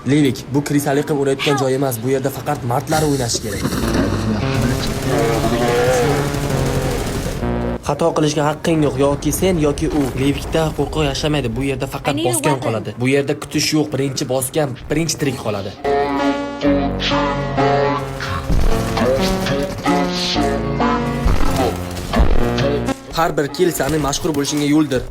Livik, bu krisali qilib o'ynayotgan joy emas. Bu yerda faqat mardlar o'ynashi kerak. Xato qilishga haqqing yo'q, yoki sen yoki u. Livikda qo'rquv yashamaydi. Bu yerda faqat I need a bosgan weapon. Qoladi. Bu yerda kutish yo'q. Birinchi bosgan, birinchi tirik qoladi. Har bir kill seni mashhur bo'lishingga yo'ldir.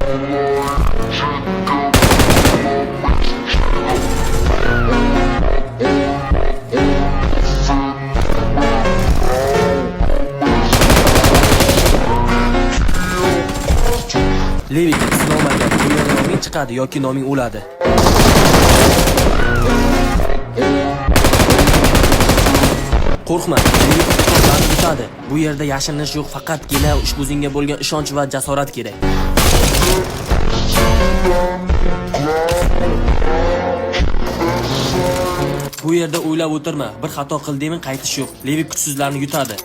Livik, sinov maydoni. Bu yerda noming chiqadi yoki noming o'ladi. Qo'rqma, Livik qo'rqlarni yutadi. Bu yerda yashirinish yo'q, faqatgina o'zingga bo'lgan ishonch va jasorat kerak. Bu yerda o'ylab o'tirma. Bir xato qildingmi, qaytish yo'q. Livik kuchsizlarni yutadi.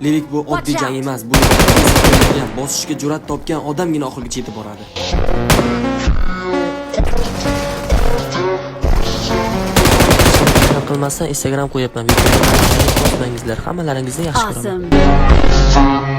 Livik, bu oddiy Watch jang out. emas. Bu yerda tez o'ylagan, bosishga jur'at topgan odamgina oxirigacha yetib boradi. Qilmasdan Instagram qo'yapman. Bosmangizlar. Hammalaringizni yaxshi ko'raman. Awesome.